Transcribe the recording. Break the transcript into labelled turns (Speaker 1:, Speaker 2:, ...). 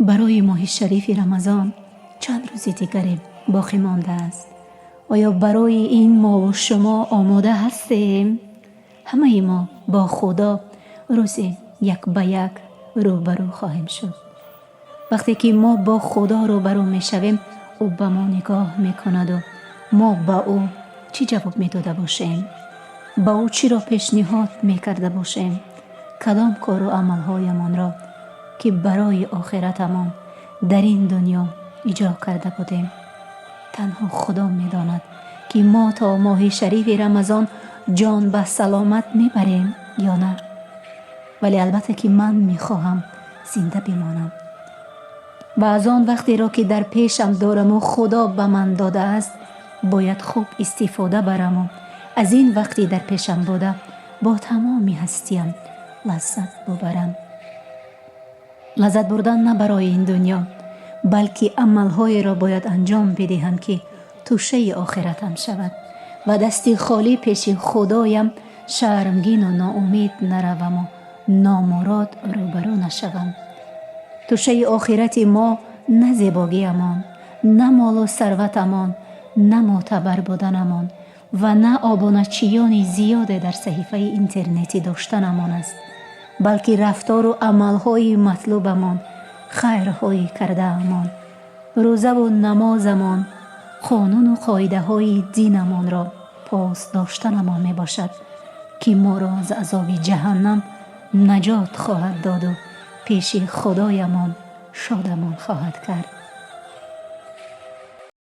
Speaker 1: Барои моҳи шарифи Рамазон чанд рӯзи дигаре боқӣ мондааст. Оё барои ин мову шумо омода ҳастем? Ҳамаи мо бо Худо рӯзе як ба як рӯбарӯ хоҳем шуд. Вақте ки мо бо Худо рӯбарӯ мешавем, ӯ ба мо нигоҳ мекунаду мо ба ӯ чӣ ҷавоб медода бошем? Ба ӯ чиро пешниҳод мекарда бошем? Кадом кору амалҳоямонро, ки барои охиратамон дар ин дунё иҷро карда будем? Танҳо Худо медонад, ки мо то моҳи шарифи Рамазон ҷон ба саломат мебарем ё на. Вале албатта, ки ман мехоҳам зинда бимонам ва аз он вақтеро, ки дар пешам дораму Худо ба ман додааст, бояд хуб истифода бараму аз ин вақти дар пешам буда бо тамоми ҳастиям лаззат бубарам. Лаззат бурдан на барои ин дунё, балки амалҳоеро бояд анҷом бидиҳам, ки тӯшаи охиратам шавад ва дасти холӣ пеши Худоям шармгину ноумед нараваму номурод рӯбарӯ нашавам. Тӯшаи охирати мо на зебогиамон, на молу сарватамон, на мӯътабар буданамон ва на обуначиёни зиёде дар саҳифаи интернетӣ доштанамон аст, балки рафтору амалҳои матлубамон, хайрҳои кардаамон, рӯзаву намозамон, қонуну қоидаҳои динамонро пос доштанамон мебошад, ки моро аз азоби ҷаҳаннам наҷот хоҳад доду пеши Худоямон шодамон хоҳад кард.